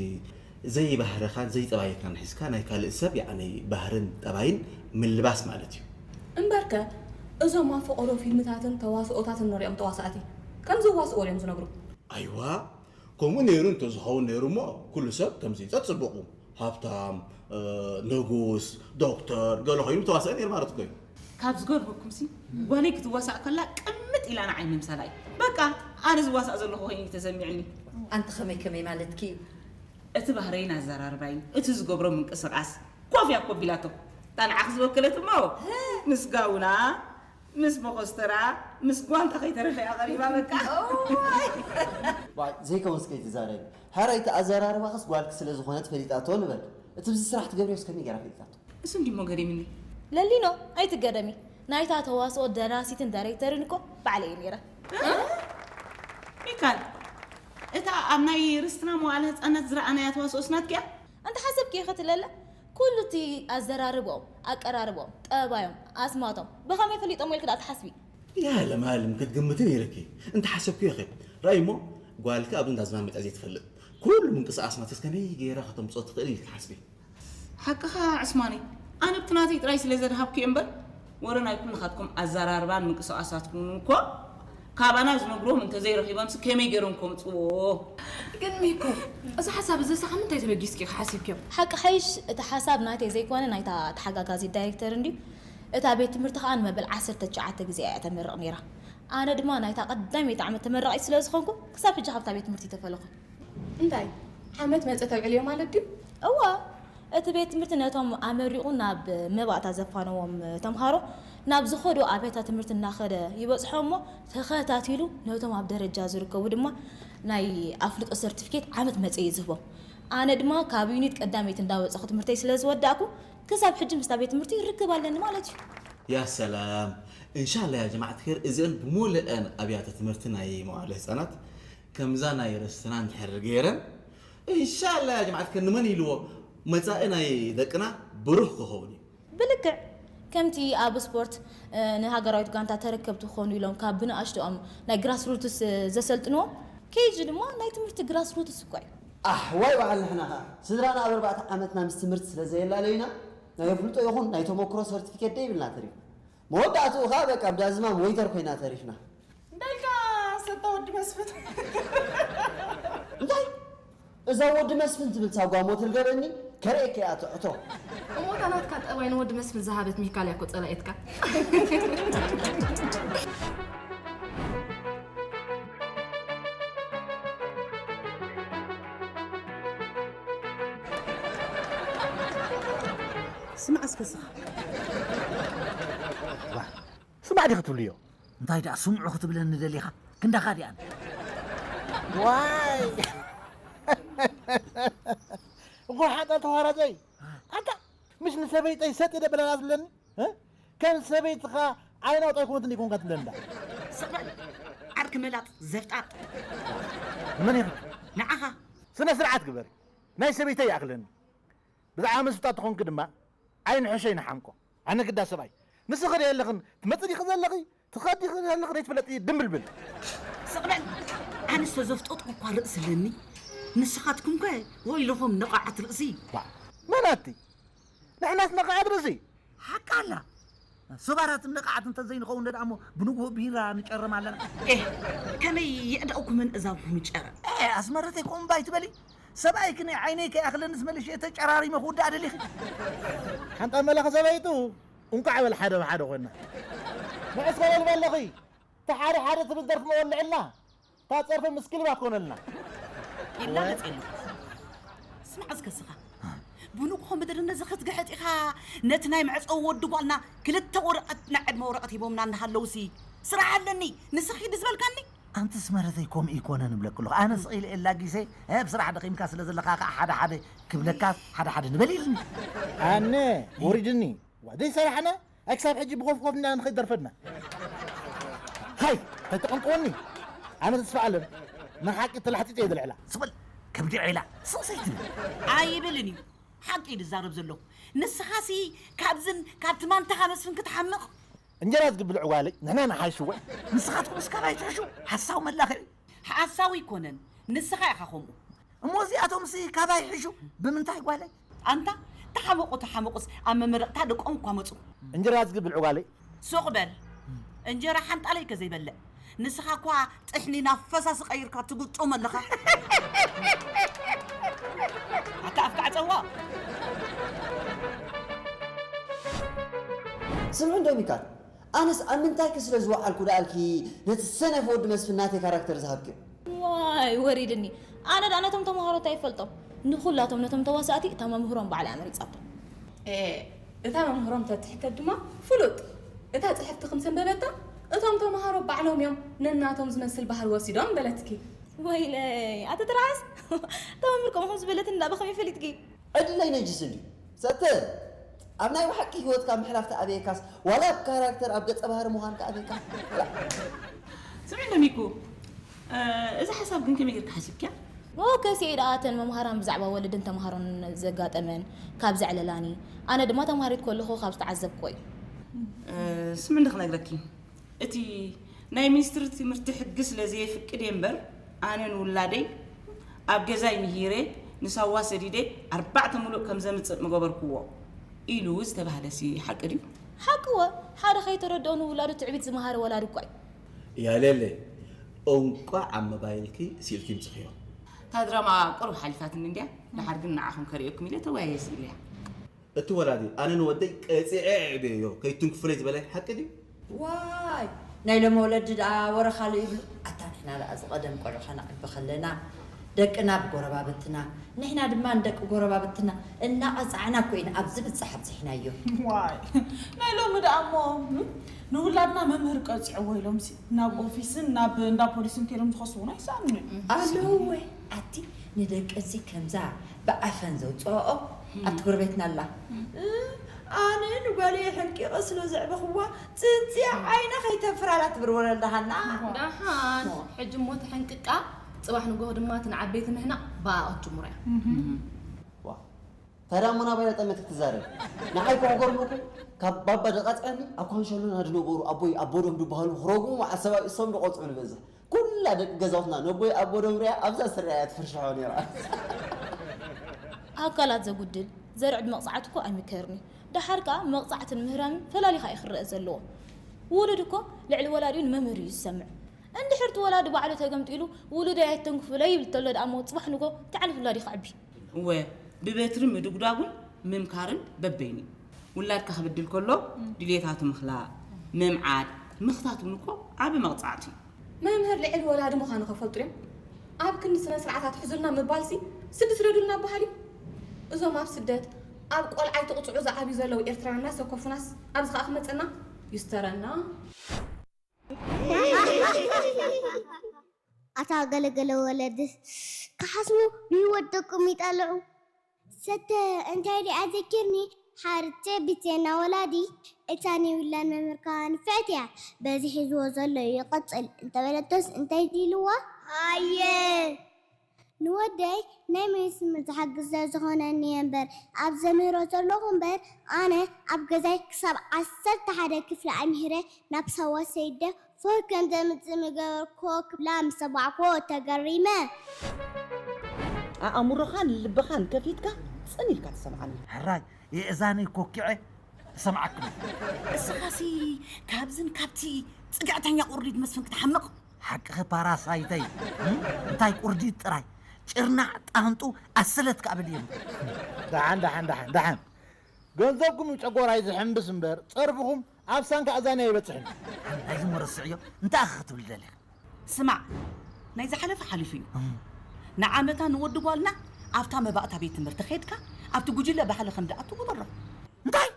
ዘይባህርኻን ዘይጠባይካን ሒዝካ ናይ ካልእ ሰብ፣ ያዕኒ፣ ባህርን ጠባይን ምልባስ ማለት እዩ። እምበርከ፣ እዞም ኣብ ፈቐዶ ፊልምታትን ተዋስኦታትን ንሪኦም ተዋሳእቲ፣ ከም ዘዋስእዎ ድዮም ዝነግሩ? ኣይዋ፣ ከምኡ ነይሩ እንተዝኸውን ነይሩ እሞ፣ ኩሉ ሰብ ከምዚ ጸጽቡቑ፣ ሃብታም፣ እ፣ ንጉስ፣ ዶክተር፣ ገለ ኮይኑ ተዋሳኢ ነይሩ ማለት እኮ እዩ። ካብ ዝገርመኩምሲ፣ ጓለይ ክትዋሳእ ከላ ቅምጥ ኢላ ንዓይ ምምሳላ እዩ። በቃ፣ ኣነ ዝዋሳእ ዘለኹ ኮይኑ እዩ ተሰሚዕኒ። ኣንቲ ከመይ ከመይ ማለትኪ እዩ? እቲ ባህረይን ኣዘራርባይን፣ እቲ ዝገብሮ ምንቅስቓስ፣ ኮፍ እያ ኮቢላቶ። እታ ንዓኺ ዝወከለት እሞ፣ ምስ ጋውና፣ ምስ መኾስተራ፣ ምስ ጓንታ ከይተረፈ እያ ቀሪባ በቃ። እዋይ! ዋይ፣ ዘይከውንስ ከይትዛረቢ። ሕራይ እቲ ኣዘራርባኽስ ጓልኪ ስለ ዝኾነት ፈሊጣቶ ንበል። እቲ ብዚ ስራሕ ትገብርዮስ ከመይ ገይራ ፈሊጣቶ? እሱ እንዲሞ ገሪምኒ። ለሊኖ፣ ኣይትገደሚ። ናይታ ተዋስኦ ደራሲትን ዳይሬክተርን እኮ ባዕለይ እየ ነይረ። ሚካል፣ እታ ኣብ ናይ ርስትና መዋዕለ ህጻናት ዝረኣናያ ተዋስኦስ ናትኪ እያ? እንተ ሓሰብኪ ኢኺ ትለለ፣ ኩሉ እቲ ኣዘራርብኦም፣ ኣቀራርብኦም፣ ጠባዮም፣ ኣስማቶም፣ ብኸመይ ፈሊጦሞ ኢልኪ ደኣ ትሓስቢ? ያ ለማለም ክትግምቲ ነይርኪ። እንተ ሓሰብክዮ ኢኺ። ራእይ እሞ፣ ጓልኪ ኣብ እንዳ ዝማም መጽኣ ዘይትፈልጥ። ኩሉ ምንቅስቓስ ናተስ ከመይ ገይራ ከተምጽኦ ትኽእል ኢልኪ ሓስቢ። ሓቅኻ ዕስማነይ፣ ኣነ ብቲ ናተይ ጥራይ ስለ ዘድሃብኩ እየ እምበር፣ ወረ ናይ ኩልኻትኩም ኣዘራርባን ምንቅስቓሳትኩምን እኮ ካባና ዝነግርዎም እንተዘይረኺቦምሲ ከመይ ገይሮም ከምጽዎ? ግን ሚኮ፣ እዚ ሓሳብ እዚ ሳዕ ምንታይ ተበጊስኪ ኢኺ ሓሲብክዮ? ሓቂ ሓይሽ፣ እቲ ሓሳብ ናተይ ዘይኮነ ናይታ ተሓጋጋዚት ዳይሬክተር እንድዩ። እታ ቤት ትምህርቲ ከኣ ንመበል ዓሰርተ ትሽዓተ ግዜ እያ ተመርቕ ነይራ። ኣነ ድማ ናይታ ቀዳመይቲ ዓመት ተመራቒት ስለ ዝኾንኩ፣ ክሳብ ሕጂ ካብታ ቤት ትምህርቲ ተፈለኹ። እንታይ? ዓመት መጸ ተብዕልዮ ማለት ድዩ? እወ፣ እቲ ቤት ትምህርቲ ነቶም ኣመሪቑ ናብ መባእታ ዘፋነዎም ተምሃሮ ናብ ዝኸዱ ኣብያተ ትምህርቲ እናኸደ ይበጽሖም እሞ፣ ተኸታቲሉ ነቶም ኣብ ደረጃ ዝርከቡ ድማ ናይ ኣፍልጦ ሰርቲፊኬት ዓመት መጸ እዩ ዝህቦም። ኣነ ድማ ካብ ዩኒት ቀዳመይቲ እንዳወጸኹ ትምህርተይ ስለ ዝወዳእኩ፣ ክሳብ ሕጂ ምስታ ቤት ትምህርቲ ርክብ ኣለኒ ማለት እዩ። ያ ሰላም። እንሻላ ያ ጀማዓት ኸይር፣ እዚአን ብሙሉአን ኣብያተ ትምህርቲ ናይ መዋዕለ ህፃናት ከምዛ ናይ ርስትና እንድሕር ገይረን፣ እንሻላ ያ ጀማዓት ኸይር፣ ንመን ኢልዎ፣ መፃኢ ናይ ደቅና ብሩህ ክኸውን እዩ። ብልክዕ ከምቲ ኣብ ስፖርት፣ እ፣ ንሃገራዊት ጋንታ ተረከብቲ ክኾኑ ኢሎም ካብ ብንኣሽቶኦም ናይ ግራስ ሩትስ፣ እ፣ ዘሰልጥንዎም፣ ኬጂ ድማ ናይ ትምህርቲ ግራስ ሩትስ እኳ እዩ። ኣሕ፣ ዋይ በዓል ንሕና ኸዓ። ስድራና ኣብ ኣርባዕተ ዓመትና ምስ ትምህርቲ ስለ ዘየላለዩና፣ ናይ ኣፍልጦ ይኹን ናይ ተመክሮ ሰርቲፊኬት ደይብልና ተሪፍና። መወዳእትኡ ኸዓ በቃ ኣብ ዳዝማም ወይተር ኮይና ተሪፍና። እንታይ ኢልካ ሰታ ወዲ መስፍን? እንታይ? እዛ ወዲ መስፍን ትብል ሳጓ ሞት ልገበኒ፣ ከርእየካ እያ ትዕቶ። እሞ እታ ናትካ ጠባይ ንወዲ መስፍን ዝሃበት ሚካል እያ እኮ ጸላኢትካ። ስማዕ እስከ ስኻ። ዋ፣ ስማዕ ዲኺ ትብልዮ? እንታይ ደኣ ስምዑ ክትብለኒ ደሊኻ? ክንዳኻ ዲኣን። ዋይ፣ እኮ ሓጣ ተዋራፀይ ኣታ፣ ምሽ ንሰበይተይ ሰጥ ኢለ በለላ ትብለኒ? ከም ሰበይትኻ ዓይና ወጣይ ኮነት እንዲኮንካ ትብለኒ ዳ። ስቕበል፣ ዓርኪ መላጥ ዘፍጣጥ። መን ኢኺ? ንዓኻ። ስነ ስርዓት ግበሪ። ናይ ሰበይተይ ይኣኽለኒ። ብዛዕባ መስፍጣ ተኾንኪ ድማ ኣይንሕሸይ ንሓምቆ። ኣነ ግዳ ሰብኣይ። ንስኺ ዶ የለኽን ትመጽእ ዲኺ ዘለኺ? ትኸዲ ዲኺ ዘለኺ ዘይትፍለጢ ድምብልብል። ስቕበል፣ ኣነስ ተዘፍጠጥኩ እኳ ርእሲ ኣለኒ። ንስኻትኩም ከ ወይለኹም ነቓዓት ርእሲ። ዋ፣ መን ኣቲ? ንሕናስ ነቓዓት ርእሲ። ሓቃ ኣላ። ሰባራት ነቓዓት እንተዘይንኸውን ደኣ እሞ ብንግሆ ቢራ ንጨርም ኣለና። ኤህ፣ ከመይ የዕዳእኩምን እዛብኩም ይጨረ? ኤ ኣስመረተይ ከምኡ እምባ ኣይትበሊ። ሰብኣይኪ ናይ ዓይነይ ከይኣኽለንስ መሊሸ ተጨራሪመ ክውዳእ ደሊኺ። ሓንጣ መላኺ ሰበይቱ እንኳዕ በል ሓደ ብሓደ ኮይና። ንዕስ ከበል በለኺ። እቲ ሓደ ሓደ ትብል ደርፊ መወልዕልና። እታ ጸርፊ ምስ ክሊባ ትኮነልና። ይላገጽ የለ። ስማዕ እስከ ስኻ። ብንግሆ ምድሪ ነዚ ክትግሕጥ ኢኻ። ነቲ ናይ መዕጸዊ ወዲ ጓልና ክልተ ወረቐት ናይ ዕድመ ወረቐት ሂቦምና እናሃለውሲ ስራሕ ኣለኒ ንስኺ ድዝበልካኒ። ኣንቲ ኣስመረተይ ከምኡ ይኮነ ንብለኪ ኣለኹ። ኣነ ስቕ ኢለ እላጊሰ ኣብ ስራሕ ደኺምካ ስለ ዘለኻ ከዓ ሓደ ሓደ ክብለካ ሓደ ሓደ ንበል ኢልኒ። ኣነ ወሪድኒ። ዋ፣ ዘይሰራሕና ኣይ ክሳብ ሕጂ ብኾፍኮፍ ኢና ንኸይድ ደርፈድና። ሃይ፣ ተይተቐንቅወኒ። ኣነ ተስፋ ኣለም ንሓቂ ተላሕጢጠ እየ ዝልዕላ። ስቕ በል፣ ከብዲ ዒላ፣ ስቕ ዘይትብል። ኣይብልን እዩ። ሓቂ እዩ ዝዛረብ ዘለኹ። ንስኻሲ ካብዝን ካብቲ ማንታኻ መስፍን ክትሓምቕ። እንጀራ ዝግብል ዕዋለይ ንሕና ንሓይሽ ወይ? ንስኻትኩምስ ካባይ ትሕሹ። ሓሳዊ መላኽዒ። ሓሳዊ ኣይኮነን፣ ንስኻ ኢኻ ከምኡ። እሞ እዚኣቶምሲ ካባይ ይሕሹ። ብምንታይ ጓለይ? ኣንታ ተሓመቑ ተሓመቑስ ኣብ መመረቕታ ደቆም እኳ መፁ። እንጀራ ዝግብል ዕዋለይ። ሱቕ በል። እንጀራ ሓንጣለይ ከ ዘይበልዕ። ንስኻ እኳ ጥሕኒ ናብ ፈሳሲ ቀይርካ ትግጦም ኣለኻ። ኣታ ኣፍካ ዕፀዋ። ስምዑ እንዶ ሚካል፣ ኣነስ ኣብ ምንታይኪ ስለ ዝወዓልኩ ደኣልኪ ነቲ ሰነፍ ወዲ መስፍን ናተይ ካራክተር ዝሃብክዮ? ዋይ ወሪድኒ። ኣነ ደኣ ነቶም ተምሃሮ እንታይ ይፈልጦም? ንኹላቶም ነቶም ተዋሳእቲ እታ መምህሮም ባዕላ እያ መሪጻቶም። ኤ፣ እታ መምህሮም ተትሕተት ድማ ፍሉጥ። እታ ጽሕፍቲ ክም ዘንበበታ እቶም ተምሃሮ ባዕሎም እዮም ነናቶም ዝመስል ባህሪ ወሲዶም በለትኪ። ወይለይ ኣቲ ትርዓስ፣ እታ መምህር ከምኡ ከም ዝበለትኒ ደኣ ብኸመይ ፈሊጥኪ? ዕድለይ ነጅስ እንድዩ ሰተ ኣብ ናይ ብሓቂ ህይወትካ ምሕላፍ ተኣበየካስ ዋላ ኣብ ካራክተር ኣብ ገጸ ባህሪ ምዃን ከኣበየካ። ስምዒ እንዶ ሚኩ፣ እዚ ሓሳብ ግን ከመይ ጌርካ ሓሲብክያ? ኦከ ሲዒድ ኣተን መምሃራን ብዛዕባ ወለድን ተምሃሮን ዘጋጠመን ካብ ዘዕለላኒ፣ ኣነ ድማ ተምሃሪት ከለኹ ካብ ዝተዓዘብክዎ እዩ። ስምዒ እንዶ ክነግረኪ፣ እቲ ናይ ሚኒስትሪ ትምህርቲ ሕጊ ስለ ዘየፍቅድ እየ እምበር ኣነ ንውላደይ ኣብ ገዛይ ምሂረ ንሳዋ ሰዲደ ኣርባዕተ ሙሉእ ከም ዘምፅእ ምገበርክዎ ኢሉ ዝተባህለሲ ሓቂ ድዩ? ሓቅወ ሓደ ከይተረድኦ ንውላዱ ትዕቢት ዝመሃረ ወላዲ እኳ እዩ። ያሌለ እንቋዕ ኣብ መባይልኪ ስኢልኪ ምፅኽዮ። እታ ድራማ ቁሩብ ሓሊፋትኒ እንድያ፣ ደሓር ግን ንዓኹም ከርእየኩም ኢለ ተወያየ ስኢለያ። እቲ ወላዲ ኣነ ንወደይ ቀጺዐ የዕብየዮ ከይትንክፉለይ ዝበለይ ሓቂ ድዩ? ዋይ ናይ ሎሚ ወለዲ ደኣ ወረ ካልእ ይብሉ። ኣታ ንሕና ደኣ ዝቐደም ቆልዑ ከነዕቢ ከለና ደቅና ብጎረባብትና ንሕና ድማ ንደቂ ጎረባብትና እናቐጻዕና እኮ ኢና ኣብዚ ብጻሕ ኣብጺሕናዮ። ዋይ ናይ ሎሚ ደኣ እሞ ንውላድና መምህር ቀጺዕዎ ኢሎምሲ ናብ ኦፊስን ናብ እንዳ ፖሊስን ከይዶም ዝኸስዉና ይሰኣኑኒ። ኣለዉ ወይ ኣቲ ንደቀሲ ከምዛ ብዓፈን ዘውፅኦኦ ኣብቲ ጎረቤትና ኣላ። ኣነ ንጓለይ ሕንቂቐ ስለ ዘዕበኽዋ ፅንፅያ ዓይና ከይተንፍራላ ትብርወረላ ሃና። ደሓን ሕጂ እሞ ተሐንቅቃ ፅባሕ ንጎሆ ድማ እቲ ንዓበይቲ ምህናቕ ብኣኣ ክትጅምሮ እያ። ታዲያ እሞ ናባይ ጠመት ክትዛረብ ንዓይ እኮ ክገርመኩም ካብ ባባ ደቃፅዐኒ ኣብ ኳንሸሎና ዝነበሩ ኣቦይ ኣቦዶም ዝበሃሉ ክረግሙ መዓት ሰብኣይ እሶም ዝቆፅዑ ንበዝሕ ኩላ ደቂ ገዛውትና ነቦይ ኣቦዶም ሪኣ ኣብዛ ስሪኣ እያ ትፍርሽሖ ነይራ። ኣካላት ዘጉድል ዘርዕድ መቕፃዕቲ እኮ ኣይምከርን እዩ። ደሓር ከዓ መቕፃዕትን ምህራምን ፈላሊኻ እዩ ክረአ ዘለዎ። ውሉድ እኮ ልዕሊ ወላዲኡ ንመምህር እዩ ዝሰምዕ። እንድሕር እቲ ወላዲ ባዕሉ ተገምጢሉ ውሉደይ ኣይተንክፉለይ ይብል ተሎ ደኣ እሞ ፅባሕ ንጎ እንታይ ዓይነት ውላድ እዩ ክዕቢ? እወ ብበትሪ ምድጉዳጉን ምምካርን በበይኑ እዩ። ውላድካ ክብድል ከሎ ድልየታቱ ምኽላእ፣ ምምዓድ፣ ምኽታት እውን እኮ ዓቢ መቕጻዕቲ እዩ። መምህር ልዕሊ ወላዲ ምዃኑ ከፈልጡ ድዮም? ኣብ ክንዲ ስነ ስርዓት ኣትሕዙልና ምባልሲ ስዲ ስደዱልና በሃል እዩ። እዞም ኣብ ስደት ኣብ ቆልዓ ኣይትቕፅዑ ዝዓብዩ ዘለዉ ኤርትራውያን እናሰከፉናስ ኣብዚ ኸኣ ክመፀና ይስተረና። ኣታ ገለገለ ወለዲ ክሓስቡ ብህይወት ደቆም ይጠልዑ። ሰተ እንታይ ደኣ ዘኪርኒ ሓርቼ ብቴና ወላዲ እታ ኒውላን መምህርካ ንፍዕቲ እያ በዚ ሒዝዎ ዘሎ ይቐጽል እንተበለቶስ እንታይ ኢልዋ? ኣየ ንወደይ ናይ ሚኒስትሪ ዝሓግዝ ዝኾነኒ እየ እምበር ኣብ ዘምህሮ ዘለኹ እምበር ኣነ ኣብ ገዛይ ክሳብ ዓሰርተ ሓደ ክፍሊ ኣምሂረ ናብ ሳዋ ሰይደ ፎር ከም ዘምጽእ ምገበርክዎ ክብላ ምስ ሰማዕክዎ ተገሪመ። ኣእምሮኻን ልብኻን ከፊትካ ጽን ኢልካ ትሰምዓኒ። ሕራይ የእዛነይ ኮኪዐ እሰምዓኩም። እስኻሲ ካብዝን ካብቲ ጽግዕተኛ ቁርዲድ መስፍን ክትሓምቕ። ሓቅኺ ፓራሳይተይ እንታይ ቁርዲድ ጥራይ ጭርናዕ ጣንጡ ኣሰለት ክኣብል እዮም። ደሓን ደሓን ደሓን ደሓን ገንዘብኩም እዩ ጨጎራይ ዝሕምብስ እምበር ጸርፍኹም ኣብ ሳንካ ኣዛንያ ኣይበጽሕን። ናይዚ መረስዕዮ እንታይ ኣኸ ክትብል ደሊኻ? ስማዕ ናይ ዝሓለፈ ሓሊፉ እዩ። ንዓመታ ንወዲ ጓልና ኣብታ መባእታ ቤት ትምህርቲ ኸድካ ኣብቲ ጉጅለ ባህሊ ከም ድኣቱ ግበሮ። እንታይ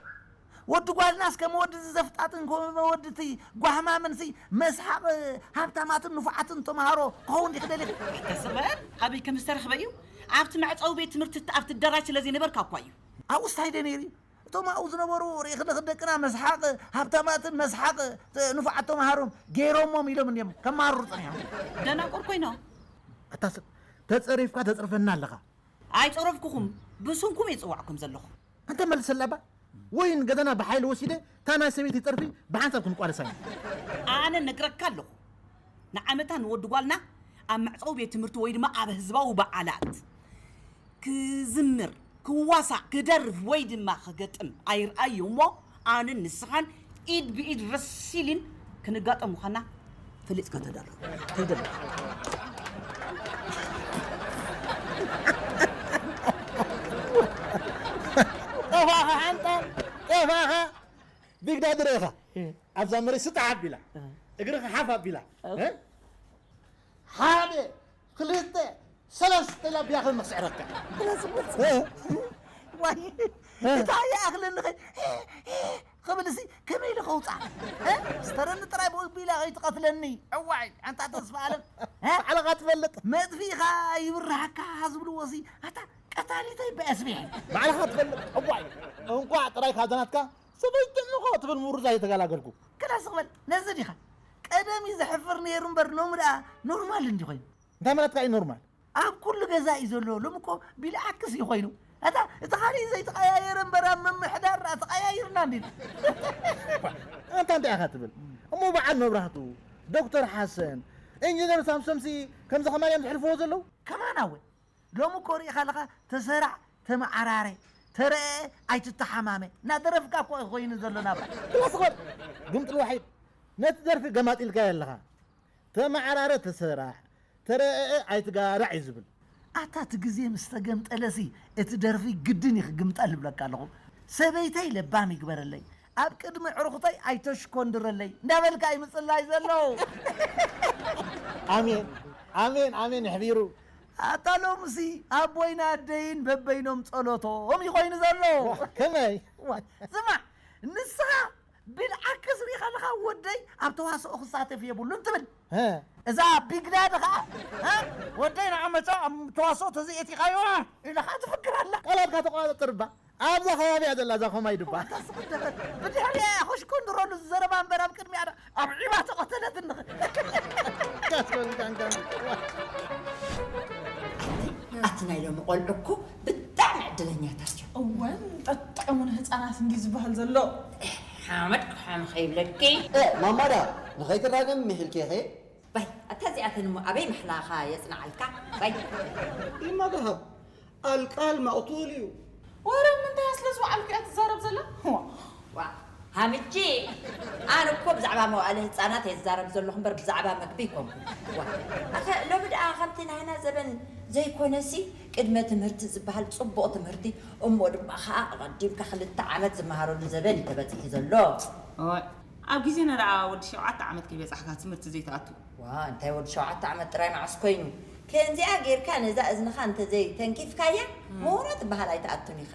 ወዲ ጓልናስ ከም ወዲ ዘፍጣጥን ከም ወዲ እቲ ጓህማምን ሲ መስሓቕ ሃብታማትን ንፉዓትን ተምሃሮ ክኸውን ድዩ ክደሊ? ተስበ ኣበይ ከም ዝተረኽበ እዩ ኣብቲ መዕፀዊ ቤት ትምህርቲ ኣብቲ ኣዳራሽ ስለ ዘይነበርካ እኳ እዩ። ኣብኡስ እንታይ ደይ ነይሩ እዩ? እቶም ኣብኡ ዝነበሩ ርኢኽልኽ ደቅና መስሓቕ ሃብታማትን መስሓቕ ንፉዓት ተምሃሮም ገይሮሞም ኢሎም እንድዮም ከማርሩ ፀኒሖም። ደናቁር ኮይኖም። ኣታ ሰብ ተፀሪፍካ ተፅርፈና ኣለኻ። ኣይፀረፍኩኹም ብስምኩም እየ ዝፅዋዕኩም ዘለኹ። ኣንተ መልሰላ እባ ወይ ንገዛና ብሓይሊ ወሲደ እታ ናይ ሰበይቲ ፀርፊ ብሓንሳብ ክንቋደሳ ኢና። ኣነ ነግረካ ኣለኹ ንዓመታ ንወዲ ጓልና ኣብ መዕፀዊ ቤት ትምህርቲ ወይ ድማ ኣብ ህዝባዊ በዓላት ክዝምር፣ ክዋሳእ፣ ክደርፍ ወይ ድማ ክገጥም ኣይርኣዮ እሞ ኣነን ንስኻን ኢድ ብኢድ ረሲሊን ክንጋጠም ምዃንና ፈሊጥካ ተዳሎ። ከይደሎ። ጠፋኻ ሓንጣል ጠፋኻ ቢግዳድ ርኢኻ ኣብዛ መሬት ስጣሕ ኣቢላ እግርኻ ሓፍ ኣቢላ ሓደ ክልተ ሰለስተ ኢላ ብያኸ መስዕረካ። ዋይ እንታይ ይኣኽለኒ ኸ ክብል ሲ ከመይ ኢለ ከውፃ ስተረኒ ጥራይ ብኡ ቢላ ከይትቐትለኒ። እዋይ ኣንታ ተስፋ ኣለም ባዕልኻ ትፈልጥ መጥፊእኻ ይብርሃካ ዝብልዎ ሲ ኣታ ቀታሊተይ በስቢሕ ባዕልኻ ትፈልጥ። እዋይ እንኳዕ ጥራይ ካዘናትካ ሰበይትንኾ ትብል ምሩዛ እየተገላገልኩ። ክላስ በል ነዚ ዲኻ ቀደም እዩ ዘሕፍር ነይሩ እምበር ሎሚ ደኣ ኖርማል እንዲ ኮይኑ። እንታይ ማለትካ እዩ ኖርማል? ኣብ ኩሉ ገዛ እዩ ዘሎ። ሎሚ እኮ ቢልዓክስ እዩ ኮይኑ። ኣታ እቲ ካሊእ ዘይተቐያየረ እምበር ኣብ ምምሕዳር ደኣ ተቐያይርና እንዲና። ኣንታ እንታይ ኢኻ ትብል? እሞ በዓል መብራህቱ፣ ዶክተር ሓሰን፣ ኢንጂነር ሳምሶምሲ ከምዚ ከማን እዮም ዝሕልፍዎ ዘለዉ? ከማና ወ ሎሚ እኮ ርኢኻ ኣለኻ ተሰራዕ ተመዓራረ ተረአ ኣይትተሓማመ እናደረፍካ እኮ ኮይኑ ዘሎ ናብራ። ክላስ ኾን ግምጥል ዋሒድ ነቲ ደርፊ ገማጢልካዮ ኣለኻ። ተመዓራረ ተሰራሕ ተረአ ኣይትጋራዕ እዩ ዝብል። ኣታ እቲ ግዜ ምስ ተገምጠለሲ እቲ ደርፊ ግድን እዩ ክግምጠል እብለካ ኣለኹ። ሰበይተይ ለባም ይግበረለይ ኣብ ቅድሚ ዕሩኽተይ ኣይተሽኮንድረለይ እንዳበልካ እዩ ምፅላይ ዘሎ። ኣሜን ኣሜን ኣሜን የሕቢሩ። ኣታ ሎምሲ ኣቦይን ኣደይን በበይኖም ጸሎቶም እዩ ኮይኑ ዘሎ። ከመይ? ስማዕ ንስኻ ብልዓክስ ሪኢኻ ኣለኻ ወደይ ኣብ ተዋስኦ ክሳተፍ የብሉን ትብል። እዛ ቢግዳድ ኸዓ ወደይ ንዓመታ ኣብ ተዋስኦ ተዘይእቲኻዮ ኢልኻ ትፍክር ኣላ። ቃላትካ ተቋጸር እባ። ኣብዛ ከባቢ እያ ዘላ እዛ ኮማይ ድባ። ብድሕሪኣ እያ ኮሽኮንድሮሉ ዝዘረባ እምበር ኣብ ቅድሚኣ ደኣ ኣብ ዒባ ተቐተለት እንኽ። ኣቲ ናይ ሎሚ ቆልዑ እኮ ብጣዕሚ ዕድለኛታት እዮም። እወ ጠጠሙ ንህፃናት እንዲ ዝበሃል ዘሎ። ሓመድ ክሓም ከይብለኪ። ማማ ደኣ ንኸይትራገም ምሒልኪ ኢኺ። ባይ ኣታ እዚኣተን እሞ ኣበይ ምሕላኻ የፅንዓልካ። ባይ። ኢማ ደሃብ ኣልቃል መቕቱል እዩ። ወረ ምንታይ ኣስለስ ወዓልኩ እያ ትዛረብ ዘላ። ዋ ሃምቺ ኣነ እኮ ብዛዕባ መዋእለ ህፃናት እየ ዝዛረብ ዘለኹ እምበር ብዛዕባ መግቢ ኣይኮንኩን። ዋ ኣኸ ሎሚ ደኣ ከምቲ ናህና ዘበን ዘይኮነሲ ቅድመ ትምህርቲ ዝበሃል ፅቡቕ ትምህርቲ እሞ ድማ ከዓ ኣቐዲምካ ክልተ ዓመት ዝመሃረሉ ዘበን እዩ ተበፂሑ ዘሎ። እዋይ ኣብ ግዜና ደኣ ወዲ ሸውዓተ ዓመት ከይበፃሕካ ትምህርቲ ዘይትኣቱ። ዋ እንታይ ወዲ ሸውዓተ ዓመት ጥራይ መዓስ ኮይኑ ከምዚኣ ጌርካ ነዛ እዝንኻ እንተዘይ ተንኪፍካያ ምሁሮ ትበሃል ኣይትኣቱን ኢኻ።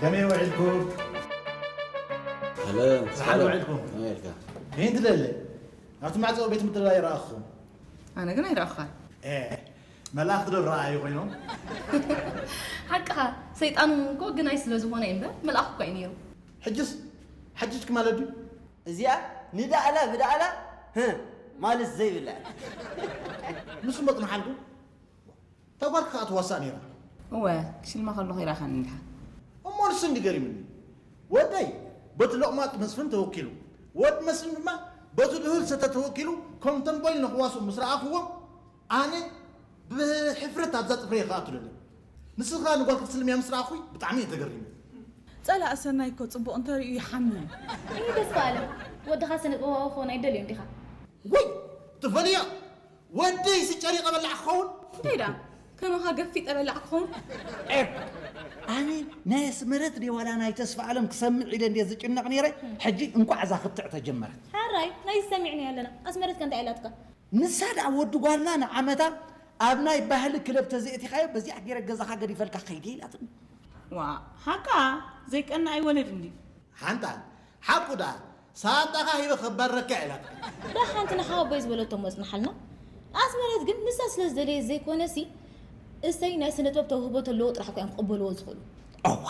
ከመይ ውዒልኩም? ኣለን ዝሓለ ውዒልኩም? ኣሜሪካ ከይን ትደለ ኣብቲ ማዕፀዊ ቤት ምድላ ይረኣኹም። ኣነ ግን ኣይረኣኹኻን። መላእኽቲ ዶ ረኣዩ ኮይኖም? ሓቅኻ ሰይጣን እውን እኮ ግናይ ስለ ዝኾነ እዩ እምበር መልኣኽ እኳ እዩ ነይሩ። ሕጅስ ሓጅጅክ ማለት ድዩ? እዚኣ ንዳእላ ብዳእላ ህ ማለት ዘይብላ። ንሱ መፅንሓልኩም? እታ ጓል ከዓ ትዋሳእ ነይራ። እወ ክሽልማ ከለኹ ይረኣኻኒ እንድሓ። እሞ ንሱ እንዲ ገሪምኒ። ወደይ በቲ ሎቕማጥ መስፍን ተወኪሉ፣ ወድ መስፍን ድማ በቲ ድሁል ሰተ ተወኪሉ ከም ተንቦይል ንኽዋስኡ ምስ ረኣኽዎም ኣነ ብሕፍረት ኣብዛ ፅፍረይ ክኣቱ ደለ። ንስኻ ንጓል ክትስልም እያ ምስ ረኣኹይ ብጣዕሚ እየ ተገሪመ። ጸላእ ሰናይ እኮ ጽቡቕ እንተርእዩ ይሓምም። እይ ተስፋ ኣለም ወድኻ ስነ ጥበባዊ ክኾን ኣይደልዮን ዲኻ? ወይ ትፈልዮ ወደይ ስጨሪቐ በላዕ ክኸውን እንታይ ደኣ ከማኻ ገፊጠ በላዕ ክኸውን? ኣነ ናይ ኣስመረት ድየ ዋላ ናይ ተስፋ ኣለም ክሰምዕ ኢለ እንድየ ዝጭነቕ ነይረ። ሕጂ እንኳዕ እዛ ክትዕ ተጀመረት። ሓራይ ናይ ዝሰሚዕኒ ኣለና ኣስመረት ከ እንታይ ኢላትካ? ንሳ ደኣ ወዲ ጓልና ንዓመታ ኣብ ናይ ባህሊ ክለብ ተዘእቲኻዮ በዚኣ ገይረ ገዛኻ ገዲፈልካ ከይደ ኢላትኒ። ዋ ሓቃ ዘይቀንእ ኣይወለድ እንዲ ሓንታ ሓቁ ደኣ ሳንጣኻ ሂበ ከባረካ ኢላትካ። ደሓንቲ ንሓወቦይ ዝበለቶ መጽንሓልና። ኣስመረት ግን ንሳ ስለ ዝደለየት ዘይኮነሲ እሰይ ናይ ስነ ጥበብ ተውህቦ ተለዎ ጥራሕ እኮ እዮም ክቕበልዎ ዝኽእሉ። እዋ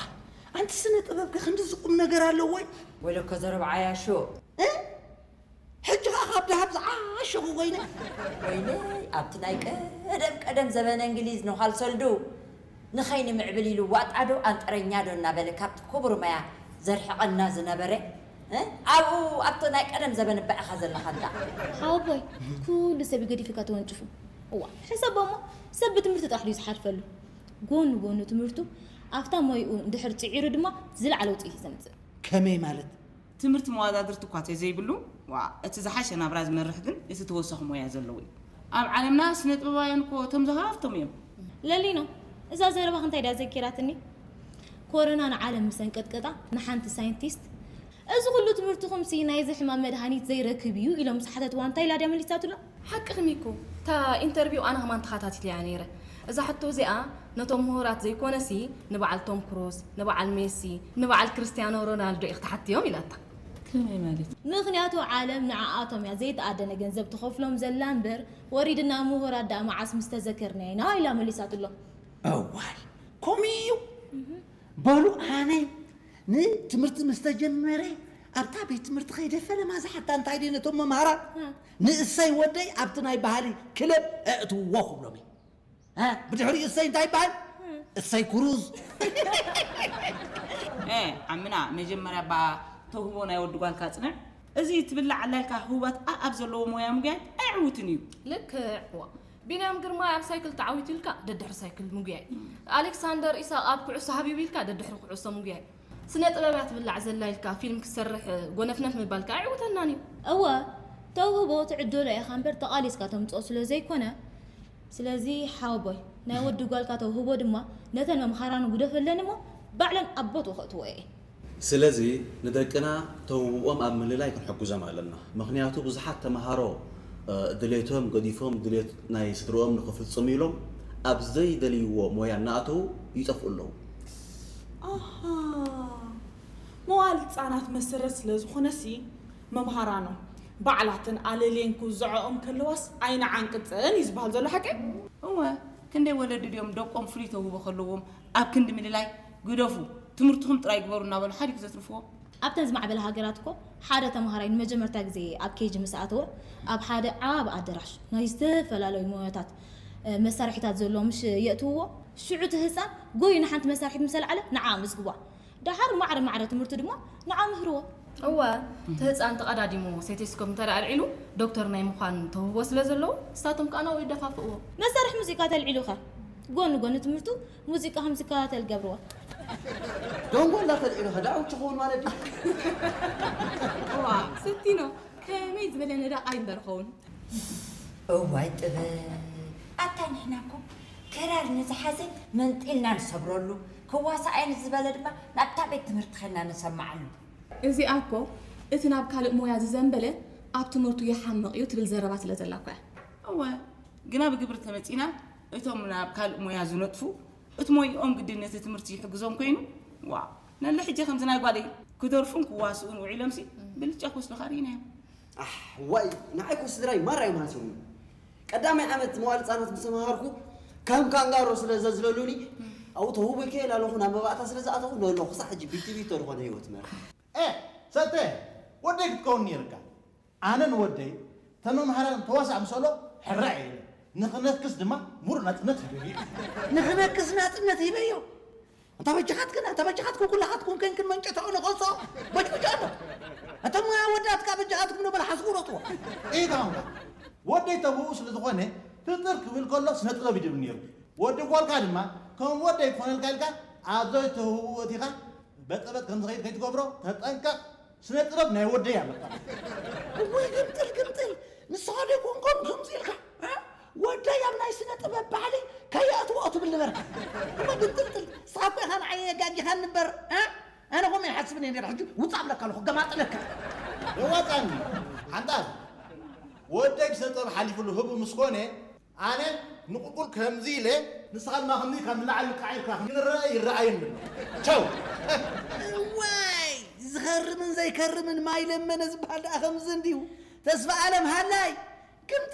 ኣንቲ ስነ ጥበብ ከ ክንድዚ ቁም ነገር ኣለዎ ወይ? ወለኮ ዘረብዓ ያሾ ሕጂ ከኣ ካብ ደሃብ ዝዓሸኹ ኮይነ። ወይለይ ኣብቲ ናይ ቀደም ቀደም ዘበነ እንግሊዝ ንዃል ሰልዱ ንኸይንምዕብል ኢሉ ዋጣ ዶ ኣንጠረኛ ዶ እናበለ ካብቲ ክቡር መያ ዘርሕቐና ዝነበረ እ? ኣብኡ ኣብቲ ናይ ቀደም ዘበን እባ ኢኻ ዘለኻ እንዳ ሓወቦይ ኩሉ ሰብ ገዲፍካ ተወንጭፉ እዋ ሕሰቦ እሞ፣ ሰብ ብትምህርቲ ጥራሕ ድዩ ዝሓልፈሉ? ጎኑ ጎኑ ትምህርቱ ኣብታ ሞይኡ እንድሕር ጽዒሩ ድማ ዝለዓለ ውፅኢት እዩ ዘምፅእ። ከመይ ማለት? ትምህርቲ መዋዳድርቲ እኳ ተዘይብሉ፣ ዋ፣ እቲ ዝሓሸ ናብራ ዝመርሕ ግን እቲ ተወሳኺ ሞያ ዘለዎ እዩ። ኣብ ዓለምና ስነ ጥበባውያን እኮ እቶም ዝሃፍቶም እዮም። ለሊኖ፣ እዛ ዘረባኽ እንታይ ድያ ዘኪራትኒ? ኮሮና ንዓለም ምስ ኣንቀጥቀጣ ንሓንቲ ሳይንቲስት፣ እዚ ኩሉ ትምህርትኹምሲ ናይዚ ሕማም መድሃኒት ዘይረክብ እዩ ኢሎም ምስ ሓተትዋ እንታይ ኢላ ድያ መሊሳትሎም? ሓቅኺ ሚኩ፣ እታ ኢንተርቪው ኣነ ከማን ተኸታቲለያ ነይረ። እዛ ሕቶ እዚኣ ነቶም ምሁራት ዘይኮነሲ ንበዓል ቶም ክሩዝ፣ ንበዓል ሜሲ፣ ንበዓል ክርስትያኖ ሮናልዶ ኢኺ ትሓትዮም ኢላታ። ከመይ ማለት? ምኽንያቱ ዓለም ንዓኣቶም እያ ዘይተኣደነ ገንዘብ ትኸፍሎም ዘላ እምበር ወሪድና ምሁራት ደኣ መዓስ ምስ ተዘከርናዮ ኢና ኢላ መሊሳትሎም። እዋይ ከምኡ እዩ። በሉ ኣነ ንትምህርቲ ምስ ተጀመረ ኣብታ ቤት ትምህርቲ ከይደ ፈለማ ዝሓታ እንታይ ድየ ነቶም መምሃራን ንእሰይ ወደይ ኣብቲ ናይ ባህሊ ክለብ ኣእትውዎ ክብሎም እየ። እ፣ ብድሕሪኡ እሰይ እንታይ ይበሃል? እሰይ ክሩዝ። እ፣ ዓምና መጀመርያ ባ ተውህቦ ናይ ወዲ ጓልካ ጽንዕ። እዚ ትብላዕ ኣላ ኢልካ ህውባት ኣኣብ ዘለዎ ሞያ ምጉያይ ኣይዕውትን እዩ። ልክዕ። ዋ፣ ቢንያም ግርማይ ኣብ ሳይክል ተዓዊቱ ኢልካ ደድሕሪ ሳይክል ምጉያይ። ኣሌክሳንደር ኢሳቕ ኣብ ኩዕሶ ሃቢቡ ኢልካ ደድሕሪ ኩዕሶ ምጉያይ። ስነ ጥበብ እያ ትብላዕ ዘላ ኢልካ ፊልም ክትሰርሕ ጎነፍነፍ ምባልካ ኣይዕውተናን እዩ። እወ፣ ተውህቦ ትዕደሎ ኢኻ እምበር ተቓሊስካ ተምጽኦ ስለ ዘይኮነ። ስለዚ ሓወቦይ፣ ናይ ወዲ ጓልካ ተውህቦ ድማ ነተን መምሃራኑ ግደፈለን እሞ ባዕለን ኣብ ቦትኡ ከእትዎ እየን። ስለዚ ንደቅና ተውህብኦም ኣብ ምልላይ ክንሕግዞም ኣለና። ምኽንያቱ ብዙሓት ተምሃሮ ድሌቶም ገዲፎም ድሌት ናይ ስድርኦም ንኽፍጽሙ ኢሎም ኣብ ዘይደልይዎ ሞያ እናኣተዉ ይጠፍኡ ኣለዉ። ኣሃ መዋል ህጻናት መሰረት ስለ ዝኾነሲ መምሃራኖም ባዕላተን ኣለልየን ክውዝዐኦም ከለዋስ ኣይንዓንቅጸን እዩ ዝበሃል ዘሎ ሓቂ? እወ ክንደይ ወለዲ ድዮም ደቆም ፍሉይ ተውህቦ ከለዎም ኣብ ክንዲ ምልላይ ግደፉ ትምህርትኹም ጥራይ ግበሩ እናበሉ ሓዲግ ዘትርፍዎ? ኣብተን ዝማዕበላ ሃገራት እኮ ሓደ ተምሃራይ ንመጀመርታ ግዜ ኣብ ኬጂ ምስ ኣተወ ኣብ ሓደ ዓቢ ኣደራሽ ናይ ዝተፈላለዩ ሞያታት መሳርሒታት ዘለዎ ምሽ የእትውዎ ሽዑ እቲ ህፃን ጎዩ ንሓንቲ መሳርሒት ምስ ኣልዓለ ንዓ ኣመስግቧ ደሓር ማዕረ ማዕረ ትምህርቱ ድማ ንዓ ምህርዎ። እወ እቲ ህፃን ተቐዳዲሙ ሴቴስኮፕ እንተ ኣልዒሉ ዶክተር ናይ ምዃን ተውህቦ ስለ ዘለዎ ንሳቶም ከዓ ናብኡ ይደፋፍእዎ። መሳርሒ ሙዚቃ ተልዒሉ ኸ ጎኒ ጎኒ ትምህርቱ ሙዚቃ ከም ዝከታተል ገብርዎ። ደንጎላ ተልዒሉ ኸ ዳውች ክኸውን ማለት ድዩ? እዋ ስቲኖ ከመይ ዝበለ ነዳቓይ እምበር ኸውን። እዋይ ጥበብ ኣታ ንሕና እኮ ክራር ንዝሓዘ መንጢልና ንሰብረሉ ክዋሳኣይ ንዝበለ ድማ ናብታ ቤት ትምህርቲ ኸድና ንሰምዓሉ። እዚኣ እኮ እቲ ናብ ካልእ ሞያ ዝዘንበለ ኣብ ትምህርቱ ይሓምቕ እዩ ትብል ዘረባ ስለ ዘላ እኮ እያ። እወ ግና ብግብሪ ተመጺና እቶም ናብ ካልእ ሞያ ዝነጥፉ እቲ ሞይኦም ግድን ነቲ ትምህርቲ ይሕግዞም ኮይኑ ዋእ ነለ ሕጂ ከምዚ ናይ ጓለይ ክደርፉን ክዋስኡን ውዒሎምሲ ብልጫ ክወስዱኻ ርኢናዮም። ኣሕ ዋይ ንዓይ እኮ ስድራይ ማራ እዮም ሃስዮምኒ። ቀዳማይ ዓመት መዋል ህጻናት ምስ ተማሃርኩ ከም ካንጋሮ ስለ ዘዝለሉኒ ኣብኡ ተውህቦ ይከየል ኣለኹ ናብ መባእታ ስለ ዝኣተኹ ነለኹ ክሳዕ ሕጂ ቢቲቢቶ ዝኾነ ህይወት መርሕ። ኤ ሰተ ወደይ ክትከውን ነይርካ። ኣነ ንወደይ ተመምሃራን ተዋሳእ ምሰሎ ሕራይ ኢለ ንኽነክስ ድማ ሙሉእ ናጽነት ሂበዮ። ንኽነክስ ናጽነት ሂበዮ። ኣንታ በጃኻትክን ኣንታ በጃኻትክን ኩላኻትኩም ከንክን መንጨታኡ ንኸሶ በጭብጫ ኣሎ። እቶም ኣወዳት ከኣ በጃኻትኩም ንበል ሓስቡ ረጥዎ። ኢታምካ ወደይ ተብኡ ስለ ዝኾነ ትጥር ክብል ከሎ ስነ ጥበብ ይድብል ነይሩ። ወዲ ጓልካ ድማ ከም ወደይ ክኾነልካ ኢልካ ኣብ ዘይተህብኡ እቲኻ በጠበጥ ከም ዝኸይድ ከይትገብሮ ተጠንቀቕ። ስነ ጥበብ ናይ ወደይ ኣለካ። እውይ ግምጥል ግምጥል ንስኻ ዶ ይኮንኮን ከምዚ ኢልካ እ? ወደይ ኣብ ናይ ስነ ጥበብ ባህሊ ከየእትዎ ትብል ነበርካ። እሞ ግምጥልጥል ንስኻ እኮ ኢኻ ንዓይ የጋጊኻኒ እምበር እ? ኣነ ከምኡ ይሓስብ እየ ነይረ ሕጂ ውፃእ እብለካ ኣለኹ ገማጥለካ። የዋጣኒ ሓንጣል ወደይ ብስነ ጥበብ ሓሊፉሉ ህቡ ምስ ኮነ ኣነ ንቁልቁል ከምዚ ኢለ ንስኻ ድማ ከምዚ ካብ ንላዕሊ ልቃዕ ኢልካ ክንረአ ይረኣየኒ ኣሎ። ቻው። እዋይ ዝኸርምን ዘይከርምን ማይ ለመነ ዝበሃል ደኣ ከምዚ እንድዩ። ተስፋ ኣለም ሃላይ ግምጥ